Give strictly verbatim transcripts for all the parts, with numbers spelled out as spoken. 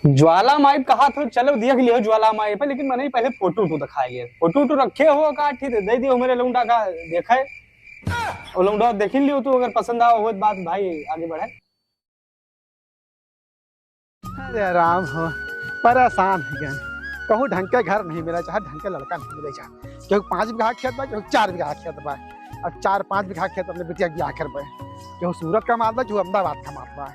ज्वाला माई कहा थो, चलो देख लियो ज्वाला माई पे, लेकिन मने पहले फोटो उटो दिखा लिया। फोटो उटो रखे हो का? ठीक है, दे दियो मेरे लौंडा का देखे। और लौंडा देख लियो तो अगर पसंद आओ हो तो बात भाई आगे बढ़े। अरे राम हो, परेशान है गए। कहूँ ढंग के घर नहीं मिला चाहे, ढंग के लड़का नहीं मिले चाहे। केहू पाँच बीघा खेत बा, केहू चार बीघा खेत बा। अब चार पाँच बीघा खेत अपने बिटिया के ब्याह करबे। केहू सूरत का मार बा, केहू अहमदाबाद का मार बा।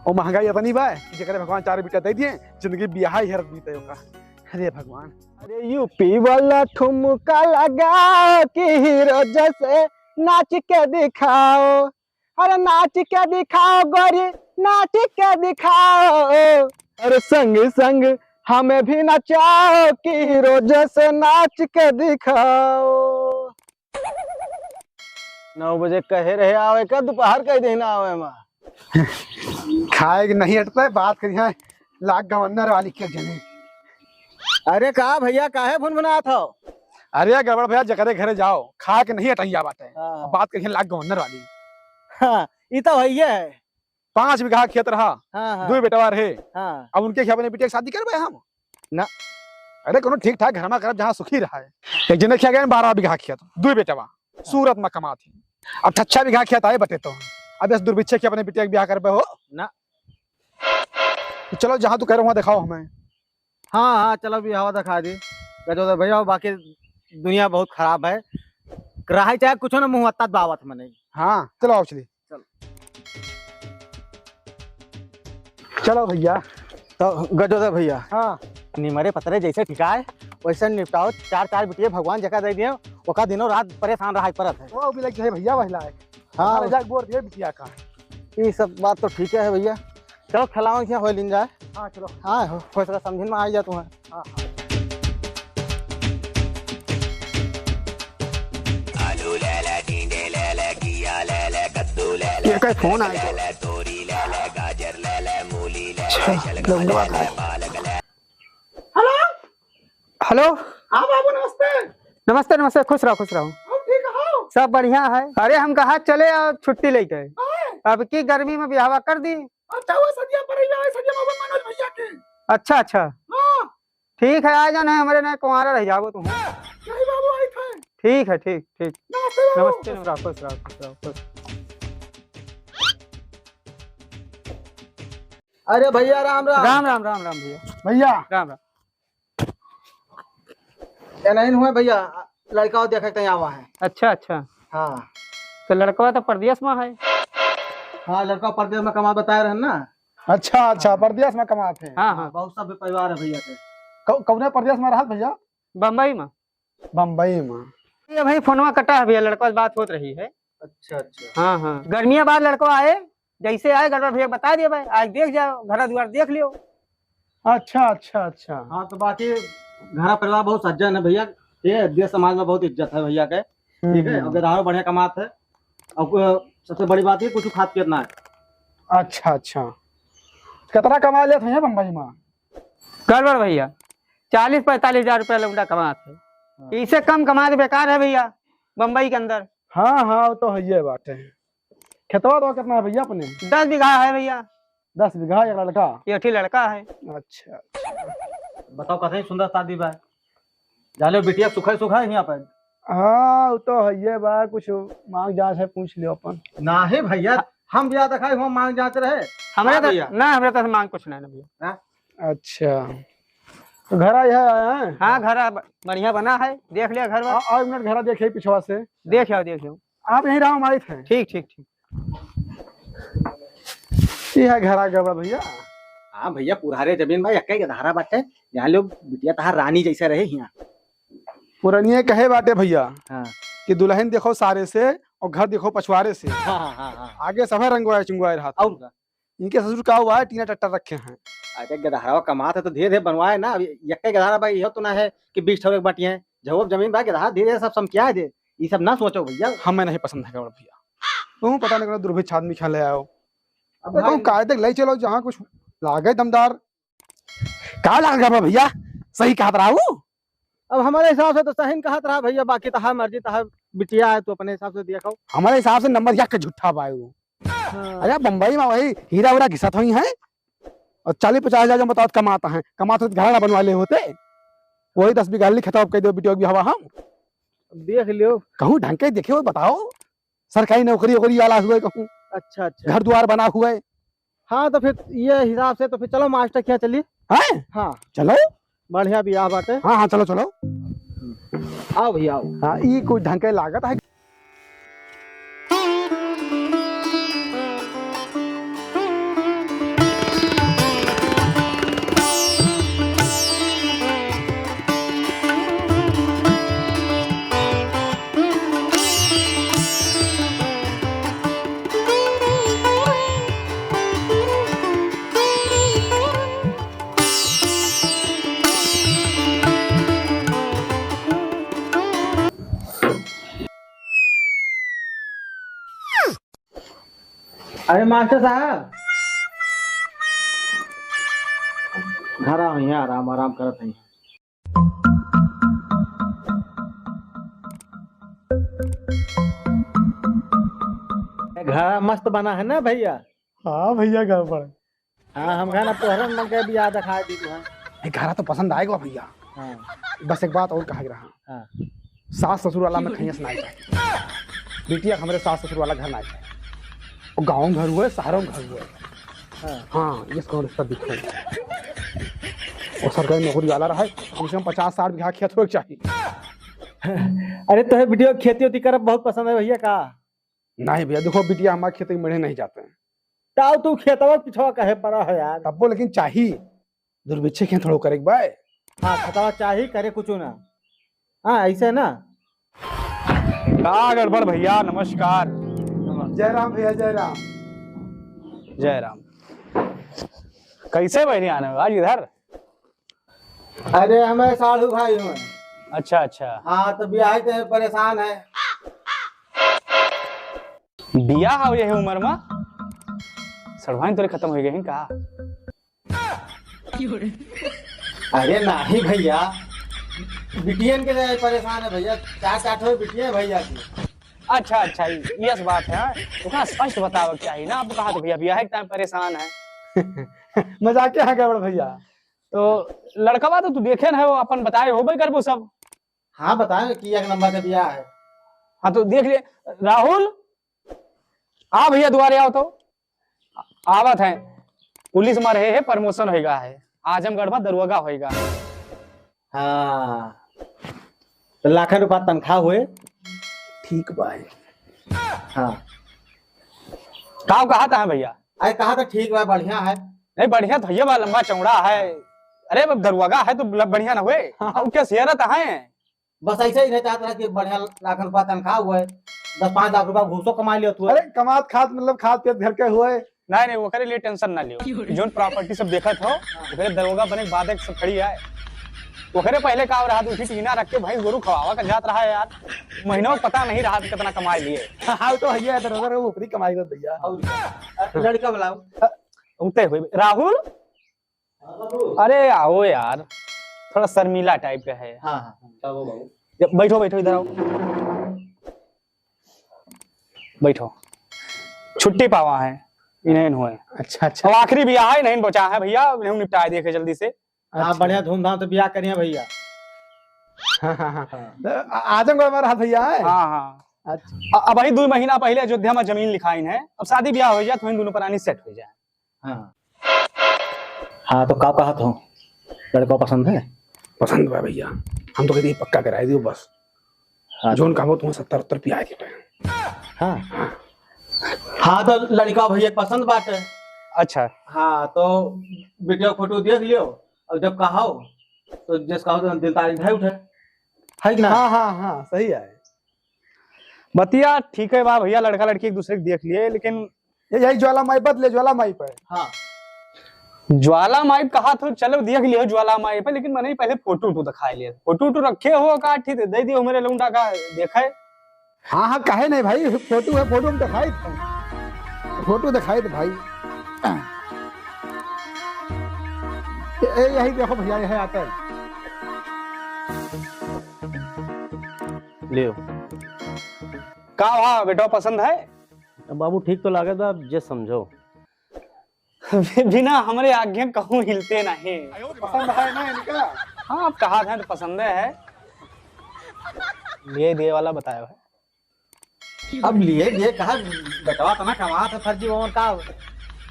और महंगाई इतनी बा कि जेकरे भगवान चार बेटा दे दिए, जिंदगी बियाह ही हरत बीते ओका। अरे भगवान। अरे यूपी वाला ठुमका लगा कि हीरो जैसे नाच के दिखाओ। अरे नाच के दिखाओ गोरी, नाच के दिखाओ। अरे संग संग हमें भी नचाओ कि हीरो जैसे नाच के दिखाओ। नौ बजे कहे रहे आवे का, दोपहर कह दे ना आवे मा। खाए के नहीं हटता है, बात करी है लाख गवर्नर वाली के जने। अरे का भैया, काहे भुनभुनात हो? अरे गड़बड़ भैया, जकरे घरे जाओ, खा के नहीं हटैया बाटे। हाँ। अब बात करी है लाख गवर्नर वाली। हाँ, ई तो भैया है। पाँच बीघा खेत रहा, हाँ, हाँ। दो बेटवा रहे। हाँ। अब उनके क्या अपने बिटिया के शादी करबे हम? ना। अरे कोनो ठीक ठाक घर में करब, जहाँ सुखी रहा है। एक जने क्या गए बारह बीघा खेत, दो बेटवा, सूरत में कमात ही। अब छच्छा बीघा खेत आए बटे तो, अब इस दुर्भिक्षे के अपने बिटिया के ब्याह करबे हो? ना। तो चलो जहाँ तू कह रहे वहाँ दिखाओ हमें। हाँ, हाँ, चलो भी हवा दिखा दी। गजो तो भैया, बाकी दुनिया बहुत खराब है। रहा चाहे कुछ ना मुँह अत्ता बावत में नहीं। हाँ, चलो आओ चलिए। चलो। चलो भैया। तो गजोदर भैया, हाँ। निमरे पतरे जैसे ठिकाए, वैसे निपटाओ। चार चार बिटिये भगवान जका दे दिए, ओका दिनों रात परेशान रहा पड़त है। वो भी लग जाए भैया, वही लायक। हाँ। हमारे जाके बोर दिए बिटिया का। ये सब बात तो ठीक है भैया। चलो खिलावन के यहाँ होय लीन जाए। हाँ, चलो। हाँ, हो, हो सका समझिन में आ जा तुम्हें। हाँ, हाँ। आलू ले ले, टिंडे ले ले, घिया ले ले, कद्दू ले ले, ये का फोन आ गया? ले ले, तोरी ले ले, गाजर ले ले, मूली ले ले, अच्छा, शलगम लौंडवा ले ले, का है। पालक ले। हेलो। हेलो। हाँ बाबू, नमस्ते। नमस्ते, नमस्ते, खुश रहो, खुश रहो। हम ठीक हो? सब बढ़िया है। अरे हम कहा चले आओ छुट्टी लेके। हाँ। अब की गर्मी में बियाहवा कर दी। अच्छा, वो सदिया पर ही आवे, सदिया बाबा मनोज भैया के। अच्छा, अच्छा। हाँ। ठीक है, आ जाना है हमरे ने, कुंवारा रह जाबो तुम। नहीं बाबू, आई थे। ठीक है, ठीक, ठीक। नमस्ते बाबू। नमस्ते, नमस्ते, खुश रहो, खुश रहो, खुश। अरे भैया, राम राम। राम राम, राम राम भैया। भैया। राम राम। ये नहीं हुआ भैया, लड़का देखे के आवा है। अच्छा, अच्छा। हाँ। तो लड़कवा तो परदेस में है। हाँ, लड़का परदेस में कमा बताए रहन ना। अच्छा, अच्छा, हाँ। परदेस में कमात है। हाँ, हाँ। बहुत सब परिवार है भैया के। कौ-, कौने परदेस में रहत भैया? बम्बई में। बम्बई में। ये भाई फोनवा कटा है भैया, लड़का से बात होत रही है। अच्छा, अच्छा। हाँ, हाँ। गर्मिया बाद लड़का आए, जैसे आए गड़बड़ भैया बता दिया भाई, आज देख जाओ, घर दुआर देख लियो। अच्छा, अच्छा, अच्छा। हाँ, तो बाकी घर परिवार बहुत सज्जन है भैया, ये देश समाज में बहुत इज्जत है भैया के, हम्म, ठीक है, हम्म। और गदहारो बढ़िया कमात है, और को-, सबसे बड़ी बात है कुछ खात पियत ना है। अच्छा, अच्छा। कितना कमा लेत हैं बम्बई में? गड़बड़ भैया, चालीस पैंतालीस हजार रुपया लौंडा कमात है। हाँ। इससे कम कमात बेकार है भैया, बम्बई के अंदर। हाँ, हाँ, वो तो है ये बात है। खेतवा तो कितना है भैया अपने? दस बीघा है भैया। दस बीघा, एक लड़का? एक ही लड़का है। अच्छा, अच्छा। बताओ, कतई सुंदर शादी बा। जाले बिटिया सुखा सुखा है यहाँ पे। हाँ, वो तो है ये बा, कुछ मांग जांच है, पूछ लियो अपन। नाही भैया, हम बियाह देखाई, हम मांग जांच रहे। हमरे हाँ तो, भैया। ना, हमरे तो मांग कुछ नहीं ना भैया। हाँ? अच्छा, तो घर आए है, आए हैं? हाँ, घर आ, ब-, बढ़िया बना है, देख लिया घर वर। आ, आ, एक मिनट, घर देखे पिछवा से। देख आओ, देख आओ। आप यहीं रहो, हम आए थे। ठीक, ठीक, ठीक। ये है घर आ गया बा भैया। हाँ भैया, पुरारे जमीन बा, एक्के गदहारा बाटे। यहाँ लोग बिटिया तहार रानी जैसे रहे हियाँ। पुरनिये कहे बाटे भैया हाँ। कि दुल्हन देखो सारे से और घर देखो पछवारे से। हाँ, हाँ, हाँ, हाँ। आगे सभे रंगवाए चुंगवाए रहत। और का? इनके ससुर का हुआ है, टीना टट्टा रखे हैं। अरे गदहरवा कमात है तो धीरे धीरे बनवाए ना। अब यक्के गदहरा बा, यह तो ना है कि बीस ठौरे के बाटी है। जब जमीन बा गदहा, धीरे धीरे सब समकिया दे। ये सब ना सोचो भैया। हमें नहीं पसंद है गड़बड़ भैया। तुम पता नहीं कौन दुर्भिक्ष आदमी खा ले आओ। अब अरे भाई तुम कायदे ले चलो, जहाँ कुछ लागे दमदार। का लाग गड़बड़ भैया? सही कहत रहा हूँ। अब हमारे हिसाब से तो सही न कहत रहा भैया, बाकी तहार मर्जी, तहार बिटिया है, तू अपने हिसाब से देखो। हमारे हिसाब से नंबर एक के झूठा बा वो। हाँ। अरे बम्बई में वही हीरा उरा घिसत हुई हैं। तो चालीस पचास हजार जो बताओ कमाता है, कमाते तो घर ना बनवा ले होते। वही दस बीघा लिख खतम कर दो बिटिया के बियाहवा हम। देख लियो। कहूँ ढंग के देखे हो बताओ, सरकारी नौकरी वोकरी वाला हुए कहूँ, अच्छा, अच्छा। घर द्वार बना हुए। हाँ, तो फिर ये हिसाब से तो फिर चलो मास्टर के यहाँ चली। हैं? हाँ। चलो। बढ़िया बियाह बाटे। हाँ, हाँ, चलो, चलो। आओ भैया, आओ। हाँ, ई कोई ढंग के लागत है। अरे मास्टर साहब, घर आओ, यहाँ आराम आराम करत हैं। घर मस्त बना है ना भैया? हाँ भैया, गड़बड़। हाँ, हम कहना तोहरे मन के बियाह दिखाई दी तू, हाँ। ये घरा तो पसंद आएगा भैया। हाँ। बस एक बात और कहा रहा। हाँ। सास ससुर वाला में खैस ना जाए। बिटिया हमरे सास ससुर वाला घर ना जाए। वो गाँव घर हुए, शहरों घर हुए। हाँ। हाँ, ये कौन रिश्ता दिखे? वो सरकारी नौकरी वाला रहा है, कम से कम पचास साठ बीघा खेत होए के चाहिए। अरे, तोहे बिटिया खेती ओती करब बहुत पसंद है भैया का? नहीं भैया, देखो बिटिया हमारे खेत में मेढ़े नहीं जाते हैं। ताऊ तू खेतवा पिछवा कहे पड़ा है यार। तब्बो लेकिन चाही, दुर्भिक्षे के थोड़ो करे के बा। हाँ, खेतवा चाही, करे कुछ ना। हाँ, ऐसे ना। का गड़बड़ भैया, नमस्कार। जय राम भैया, जय राम। जय राम। कैसे बहनी आने हो आज इधर? अरे, हमें साढ़ू भाई हुए। अच्छा, अच्छा। हाँ, तो बियाह के परेशान है। बियाह हो यही उम्र में? सड़वाइन तोरे खत्म हो गए हैं का? अरे नहीं भैया, बिटियन के लिए परेशान है भैया, चार चार ठो बिटिया है भैया की। अच्छा, अच्छा, ये बात है, हाँ? तो कहाँ स्पष्ट बतावे के चाहिए ना, आप कहा तो भैया, बियाह के टाइम परेशान है। मजाक यहाँ गड़बड़ भैया। तो लड़कवा तो तू देखे न है, वो अपन बताए होबे करबो सब। हाँ, बताए कि एक नंबर का बियाह है। हाँ, तो देख ले, राहुल, आ भैया, दुआरे आओ तो। आवत है, पुलिस में रहे है, promotion होएगा है, आजमगढ़ में दरोगा होएगा। हाँ, तो लाखन रुपया तनख्वाह हुए। ठीक बा। हाँ। का कहा था भैया? अरे कहा था ठीक बा, बढ़िया है। नहीं, बढ़िया तो ये बा, लंबा चौड़ा है। अरे अब दरोगा है तो ब-, बढ़िया ना हुए। हाँ। अब क्या सियारत है? बस ऐसे ही नहीं चाहत रहा कि बढ़िया लाख रुपया तनख्वाह हुए, दस पाँच लाख रुपया घूसो कमा लियो तू। अरे कमात खात मतलब खात पियत घर के हुए। नहीं, नहीं, ओकरे लिए tension ना लियो। जोन property सब देखत हो, ओकरे दरोगा बने के बाद एक सब खड़ी आए। ओकरे पहले का हो रहा, दूसरी टीना रख के भैंस गोरू खवावा का जात रहा है यार। महीनों में पता नहीं रहा कितना कमाई लिए। हाँ, वो तो है ही है, दरोगा रहो, ऊपरी कमाई कर भैया। और लड़का बुलाओ। उते हुए राहुल। अरे आओ यार, थोड़ा शर्मीला type का है। हाँ, हाँ, हाँ। क्या हो बाबू? या, बैठो, बैठो, इधर आओ, बैठो। छुट्टी पावा है, इन्हें हुए। अच्छा, अच्छा। अब आखिरी बियाह है, इन्हें बचा है भैया, इन्हें निपटाए देखे जल्दी से। हाँ, अच्छा। बढ़िया धूमधाम से बियाह करिए भैया। हाँ, हाँ, हाँ। हाँ। आ-, आजमगढ़ में रहा भैया है? हाँ, हाँ। अच्छा। अ-, अबही दो महीना पहले अयोध्या में जमीन लिखाइन है, अब शादी बियाह हो जाए तो इन दोनों प्राणी set हो जाए। हाँ। हाँ, तो का कहत हो? लड़का पसंद है? पसंद बा भैया, हम तो कहते हैं पक्का कराई दियो बस। हाँ। जोन कहबो तुम्हें सत्तर उत्तर पिया के पाए। हाँ। हाँ। हाँ, तो लड़का भैया पसंद बाटे। अच्छा। हाँ, तो वीडियो फोटो देख लियो, और जब कहो, तो जस कहो तो दिन तारीख है उठे। है कि ना? हाँ, हाँ, हाँ, सही है। बतिया ठीक है बा भैया, लड़का लड़की एक दूसरे के देख लिए, लेकिन ये यही ज्वाला माई बदले, ज्वाला माई पे। हाँ। ज्वाला माई कहा तो चलो देख लियो ज्वाला माई पे, लेकिन मैंने पहले फोटो उटो दिखाई लिया। फोटो उटो रखे हो का? ठीक है, दे दियो मेरे लौंडा का देखे। हाँ, हाँ, काहे नहीं भाई, फोटो है, फोटो में दिखाई दे। फोटो दिखाई दे भाई। ए, ए, यही देखो भैया, यही आता है। लियो। का हुआ बेटा, पसंद है? बाबू, ठीक तो लागत बा, जे समझो। बिना हमरे आज्ञा कहूँ हिलते नहीं। पसंद है ना इनका? हाँ, आप कहा था तो पसंद है। लिए दिए वाला बताया है। अब लिए दिए कहा, बेटवा तना कमात है फर्जी, वो का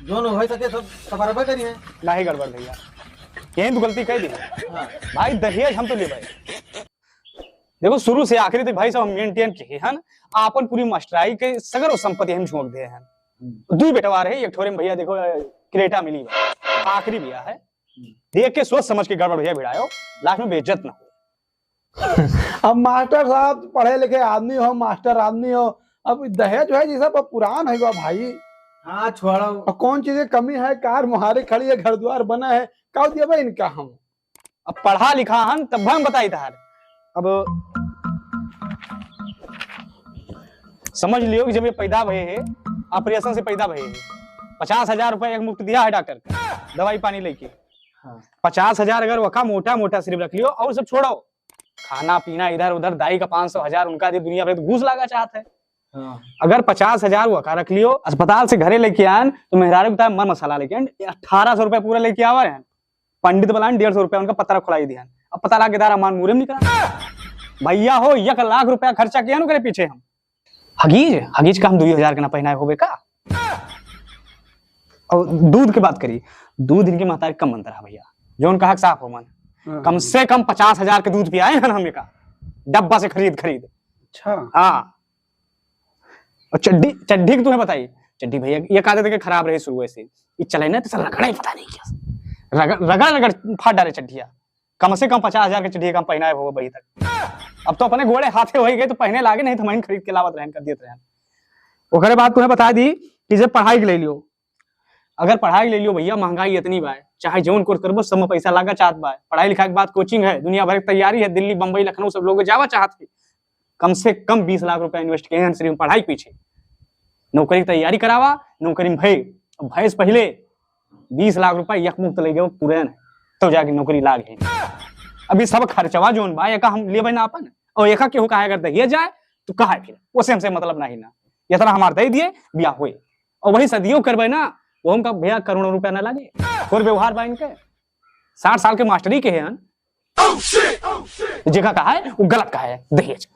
जोन हो सके सब सफरबे करी है। नहीं गड़बड़ भैया, यही तो गलती कह दी। हाँ। भाई दहेज हम तो ले भाई, देखो शुरू से आखिरी तक भाई सब हम मेंटेन किए हन, आपन पूरी मास्टराई के सगरो संपत्ति हम झोंक दे हन। हम्म। दुई बेटवा रहे, एक ठोरे में भैया देखो क्रेटा मिली बा, आखिरी भैया है। हम्म। देख के सोच समझ के गड़बड़ भैया भिड़ायो, लास्ट में बेइज्जत ना हो। अब मास्टर साहब पढ़े लिखे आदमी हो, मास्टर आदमी हो, अब दहेज वहेज ये सब अब पुरान है गो भाई। हाँ, छोड़ो। अब कौन चीज की कमी है, कार मुहारे खड़ी है, घर द्वार बना है, का दिया भाई इनका हम? अब पढ़ा लिखा हन तब हम बताई तहार। अब समझ लियो कि जब ये पैदा भये है, ऑपरेशन से पैदा भये है, पचास हजार रुपया एक मुफ्त दिया है डॉक्टर का, दवाई पानी लेके। हाँ। पचास हजार अगर वका मोटा मोटा सिर्फ रख लियो और सब छोड़ो, खाना पीना इधर उधर, दाई का पाँच सौ हजार उनका दे, दुनिया भर के घूस लागा चाहत है। हाँ। अगर पचास हजार वका रख लियो, अस्पताल से घरे लेके आन तो मेहरारू बता मर मसाला लेके आन, अठारह सौ रुपया पूरा लेके आवा रहन, पंडित बलान डेढ़ सौ रुपया उनका पतरा खुलाई दिहन। अब पता लाग के दारा मान मुरे में निकला। भैया हो, एक लाख रुपया खर्चा किया ना ओकरे पीछे हम। हगीज, हगीज का हम दुई हजार के ना पहनाए होबे का? और दूध के बात करी, दूध इनके महतारी कम अंतर है भैया, जो उनका हक साफ हो मन। हाँ। कम से कम पचास हजार के दूध पियाए हैं हम एका, डब्बा से खरीद खरीद। अच्छा। हाँ। और चड्ढी, चड्ढी की तुम्हें बताई, चड्ढी भैया ये कहते थे कि खराब रही शुरू से, ये चले ना तो सर रगड़े पता नहीं क्या, रगड़ रगड़ रगड़ फाड़ डाले चड्ढिया। कम से कम पचास हजार के चड्ढिया कम पहनाए हो वही तक। अब तो अपने गोड़े हाथे हो ही गए तो पहने लागे, नहीं तो हम खरीद के लावत रहन कर देत रहन। ओकरे बाद तुम्हें बता दी कि जब पढ़ाई के ले लियो, अगर पढ़ाई के ले लियो भैया, महंगाई इतनी बा, चाहे जौन कोर्स करबो सब में पैसा लागा चाहत बा। पढ़ाई लिखाई के बाद कोचिंग है, दुनिया भर की तैयारी है, दिल्ली बम्बई लखनऊ सब लोग जावा चाहत है। कम से कम बीस लाख रुपया इन्वेस्ट किए हैं सिर्फ पढ़ाई के पीछे। नौकरी की तैयारी करावा, नौकरी में भय, अब भय से पहले बीस लाख रुपया एक मुफ्त ले गए पुरैन है, तब जाके नौकरी लाग है। अभी सब खर्चवा जोन बा एका हम लेबे ना अपन, और एका केहू कहा अगर दहिए जाए तो कहा फिर ओसे हमसे मतलब नहीं ना, इतना हमार दे दिए बियाह होए, और वही सदियों करबे ना, वो हमका भैया करोड़ों रुपया ना लागे। और व्यवहार बा इनके, साठ साल के मास्टरी के हैं, जेका कहा है वो गलत कहा है, दहेज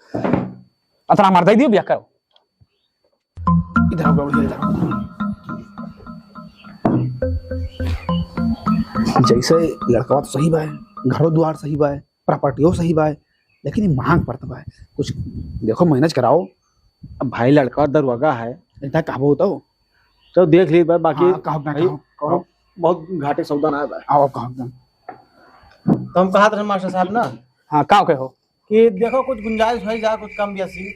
अतना हमार दे दियो बियाह करो। इधर आओ, इधर आओ। जैसे लड़का तो सही बा है, घरो द्वार सही बा है, प्रॉपर्टियो सही बा है, लेकिन ये महंग पड़त बा है। कुछ देखो, मैनेज कराओ। अब भाई लड़का दरुआगा है, इतना कहबो तो। चलो देख ली बा, बाकी हाँ, कहो ना, भाई, कहो, कहो। बहुत घाटे सौदा ना बा। आओ, कहो ना। तो हम कहत रहे मास्टर साहब ना। हाँ, का कहो? कि देखो कुछ गुंजाइश हो जा, कुछ कम बेसी,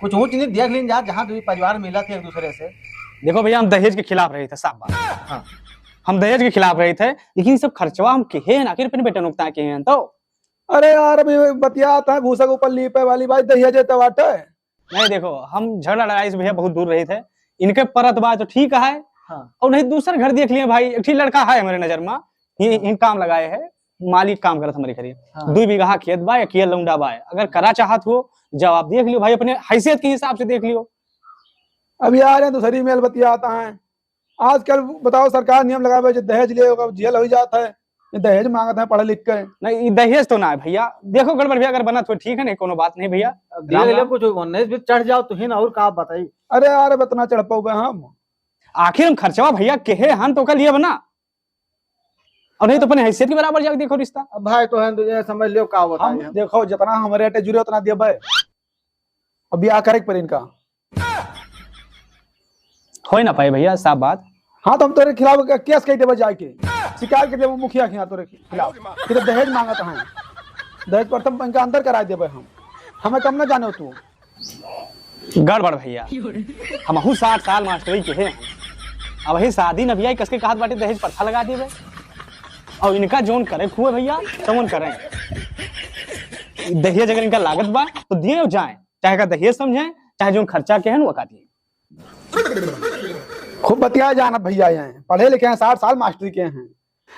कुछ ऊंच नीच देख लीन जा, जहाँ दुई परिवार मिलत है एक दूसरे से। देखो भैया, हम दहेज के खिलाफ रहे थे, साफ बात। हाँ। हम दहेज के खिलाफ रहे थे, लेकिन सब खर्चवा हम केहे हैं, आखिर अपने बेटा नुकता केहे हैं तो। अरे यार, अभी बतियात है भूसा के ऊपर लीपे वाली बात, दहेज तो बाटे। नहीं, देखो, हम झगड़ा लड़ाई से भैया बहुत दूर रहे थे, इनके परत बा तो ठीक है। हाँ। और नहीं दूसर घर देख लिए भाई, एक ही लड़का है हमारे नजर में, ये हाँ। इन काम लगाए है, मालिक काम करत हमारे घरे। हाँ। दुई बीघा खेत बा, एक ये लौंडा बा, अगर करा चाहत हो, जब आप देख लियो भाई, अपने हैसियत के हिसाब से देख लियो। अब यार, ये दूसरी मेल बतियात है। आजकल बताओ, सरकार नियम लगावे, जो दहेज लिए, ओकर जेल हो जात है, ये दहेज मांगत है पढ़ लिख के। नहीं, ये दहेज तो ना है भैया, देखो गड़बड़ भैया, अगर बनत हो ठीक है, नहीं कोनो बात नहीं भैया। अब धीरे धीरे कुछ उन्नीस बीस चढ़ जाओ तो ही ना, और का बताई। अरे यार, अब इतना चढ़ पाओगे हम? आखिर हम खर्चवा भैया केहे हन तो ओकर लिए बना, और नहीं तो अपने हैसियत के बराबर जाके देखो रिश्ता। अब भाई तो है, तुझे समझ लियो का होता हम है। देखो, जितना हमारे अटे जुड़े उतना देबे। अब ब्याह करे के पड़े इनका। हो ही ना पाए भैया, साफ बात। हाँ, तो हम तोरे खिलाफ केस कर देबे जाके, शिकायत कर देबे मुखिया के यहाँ तोरे खिलाफ कि तो दहेज मांगत हैं, दहेज प्रथम इनका अंदर करा देबे हम, हमें कम ना जाने तू। गड़बड़ भैया, हमहू साठ साल मास्टरी के हैं, अब ही शादी न भैया, कसके कहत बाटे दहेज प्रथा लगा देबे, और इनका जोन करे खुए भैया, तमन करें। दहेज अगर इनका लागत बा तो दिए जाए, चाहे का दहेज समझें, चाहे जोन खर्चा के हैं वो का दिए। खूब बतिया जानत भैया हैं, पढ़े लिखे हैं, साठ साल मास्टरी के हैं,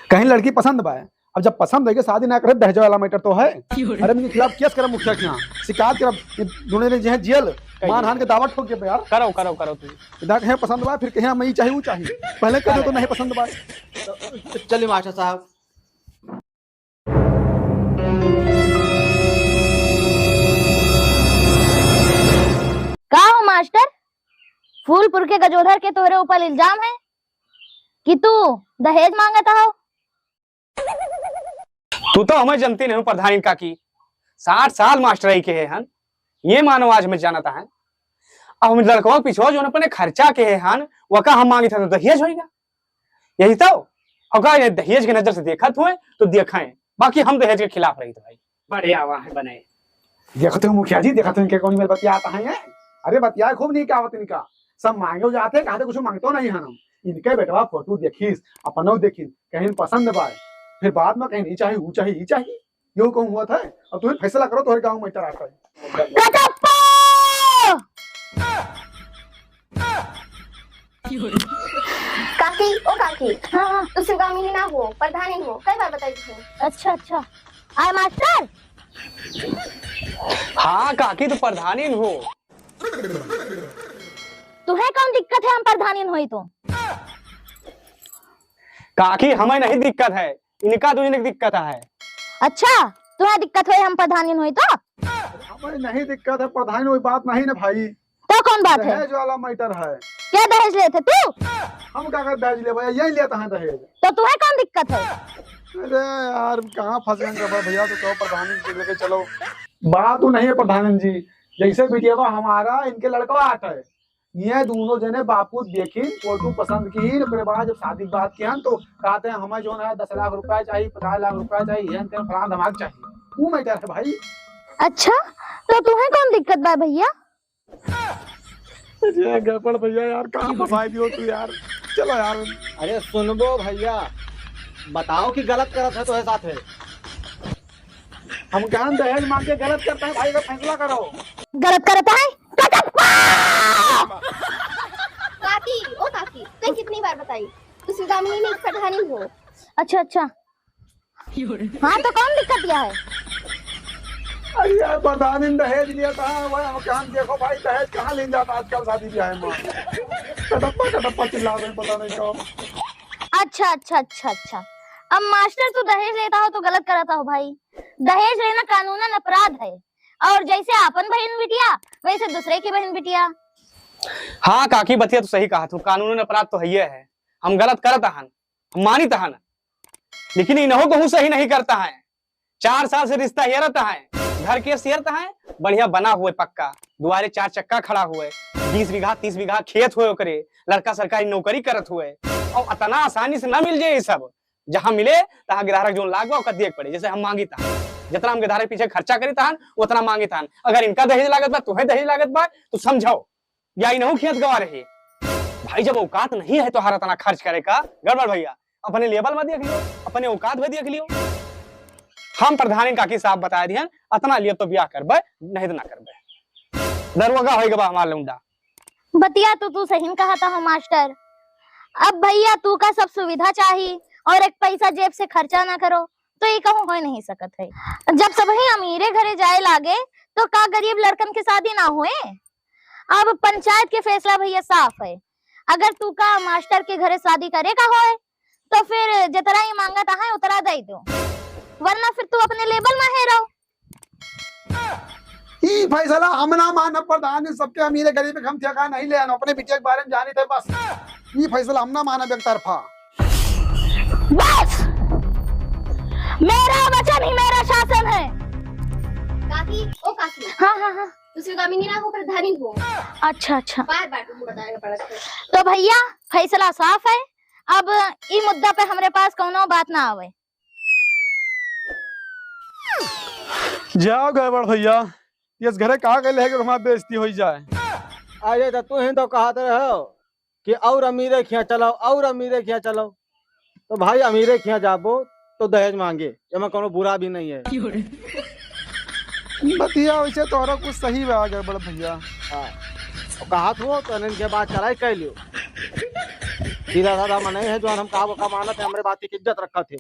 कहीं लड़की पसंद बा, अब जब पसंद है कि शादी ना करे, दहेज वाला matter तो है। अरे, इनके खिलाफ case करब मुखिया के यहाँ, शिकायत करब, ये दोनों जने जो है जेल, कहिए। मानहान के दावा ठोक के यार। करो, करो, करो तू। इधर कहे पसंद बा, फिर कहे हम ई चाही, ऊ चाही। पहले कह दो तो नहीं पसंद बा। तो चलिए मास्टर साहब। का हो मास्टर, फूलपुर के गजोधर के तोहरे ऊपर इल्जाम है कि तू दहेज मांगत हो? तू तो हमें जनती नहीं प्रधानी काकी, साठ साल मास्टरई के है हन, ये मानो आज हमें जानत है। अब हम लड़कवा पिछवा जो अपने खर्चा के है हन, वका हम मांगित है तो दहेज होइगा। यही तो, अगर ये दहेज के नजर से देखत हुए तो देखें, बाकी हम दहेज के खिलाफ रही तो भाई। बढ़िया वाह बने। देखते हो मुखिया जी, देखते हो इनके कौन में बतियात है। अरे बतिया खूब नहीं क्या होत इनका, सब मांगे जाते, कहा तो कुछ मांगतो नहीं है ना। इनके बेटवा फोटो देखिस, अपनो देखिन, कहीं पसंद बाय, फिर बाद में कहीं ई चाही, ऊ चाही, ई चाही, यो कहूँ हुआ था। अब तुम्हें फैसला करो, तुम्हारे गाँव में इतना आता है। कटप्पा! काकी, ओ काकी। हाँ, हाँ। तू शिवगामिनी ना हो, प्रधानी हो, कई बार बताई तुझे। अच्छा, अच्छा। आय मास्टर? हाँ काकी, तू प्रधानी हो। तुहे कौन दिक्कत है हम प्रधानी होई तो? काकी, हमें नहीं दिक्कत है, इनका दुई जने के दिक्कत है। अच्छा, तुहे दिक्कत होई हम प्रधानी होई तो? हमें नहीं दिक्कत है प्रधानी, वही बात नहीं ना भाई। तो कौन बात है? दहेज वाला matter है। क्या दहेज लेते तू? हम का कर दहेज ले भैया, यही लेता है दहेज। तो तुम्हें कौन दिक्कत है? अरे यार, कहाँ फंस गए गड़बड़ भैया, तो कहो प्रधान जी लेके चलो। बात वो नहीं है प्रधान जी, जैसे बिटिया हमारा, इनके लड़का आठ है, ये दोनों जने बापू देखी, फोटो पसंद की, ओकरे बाद जब शादी की बात किया तो कहते हैं हमें जो है दस लाख रुपया चाहिए, पचास लाख रुपया चाहिए, ये तेरे फलाना दिमाग चाहिए, वो matter है भाई। अच्छा, तो तुम्हें कौन दिक्कत बा भैया? अरे गड़बड़ भैया यार, कहाँ फंसाई दियो तू यार। चलो यार। अरे सुनबो भैया, बताओ कि गलत करत है तो है साथ है। हम कहाँ दहेज मांग के गलत करता है भाई, का फैसला करो। गलत करता है? कटप्पा! काकी, ओ काकी, तैं कितनी बार बताई, तू शिवगामिनी नहीं प्रधानी हो। अच्छा, अच्छा। हाँ, तो कौन दिक्कत यह है? अरे यार, प्रधानी ने दहेज लिया था, वह हम कहाँ देखो भाई, दहेज कहाँ ले जाता आजकल शादी ब्याह में। कटप्पा, कटप्पा चिल्ला रहे, पता नहीं कौन। अच्छा, अच्छा, अच्छा, अच्छा। अब मास्टर तू दहेज लेता हो तो गलत करता हो भाई। दहेज लेना कानूनन अपराध है। और जैसे आपन बहिन बिटिया, वैसे दूसरे की बहिन बिटिया। हाँ काकी, बतिया तो सही कहा तू, कानूनन अपराध तो हइये है। हम गलत करत हन, हम मानित हन, लेकिन इनहू कहूँ सही नहीं करता है। चार साल से रिश्ता हेरत है, घर के हेरत है, बढ़िया बना हुए पक्का, दुआरे चार चक्का खड़ा हुए, बीस बीघा तीस बीघा खेत हुए ओकरे, लड़का सरकारी नौकरी करत हुए, और अतना आसानी से ना मिल जाए ये सब। जहाँ मिले, तहाँ गिरधारक जोन लाग बा, ओकर दिए के पड़े। जैसे हम मांगित हन, जितना हम गिरधारक पीछे खर्चा करित हन, उतना मांगित हन। अगर इनका दहेज लागत बा, तुहे दहेज लागत बा, तो समझाओ, या इनहू खेत गवा रहे। भाई, जब औकात नहीं है तोहार इतना खर्च करे का, गड़बड़ भैया, अपने level में देख लियो, अपने औकात में देख लियो। हम प्रधान काकी साहब बताए दिहन, अतना लिए तो ब्याह करबे, नहीं तो ना करबे। दरोगा होई गबा हमार लौंडा। बतिया तो तू सही कहता हो मास्टर। अब भैया तू का सब सुविधा चाही और एक पैसा जेब से खर्चा ना करो, तो ये कहूँ हो नहीं सकत है। जब सबही अमीरे घरे जाए लागे, तो का गरीब लड़कन के शादी ना हुए? अब पंचायत के फैसला भैया साफ है, अगर तू का मास्टर के घरे शादी करे का होए, तो फिर जितना ही मांगत है उतना दे दो, वरना फिर तू अपने level में है रहो। ई फैसला हम ना मानब प्रधान जी, सबके अमीरे गरीब के हम ठेका नहीं ले आनो, अपने बिटिया के बारे में जानी थे बस। ई फैसला हम ना मानब एक तरफा। बस, मेरा वचन ही मेरा शासन है। काकी, ओ काकी। हाँ, हाँ, हाँ। तू शिवगामिनी ना हो, प्रधानी हो। अच्छा, अच्छा। बार बार तुमको बताने का पड़ा था। तो भैया, फैसला साफ है, अब ई मुद्दा पे हमरे पास कौनो बात ना आवे। जाओ गड़बड़ भैया, इस घरे कहा गए है कि हमार बेइज्जती होई जाए। अरे तो तू ही तो कहत रहो कि और अमीरे खिया चलाओ, और अमीरे खिया चलाओ। तो भाई अमीरे खिया जाबो तो दहेज मांगे, एमा कोनो बुरा भी नहीं है। बतिया वैसे तोहरा कुछ सही बा गड़बड़ भैया। हाँ, तो कहत हो तो इनके बात चलाई कह लियो। सीधा साधा मनई है जो हम कहा का मानत है, हमरे बात की इज्जत रखत है।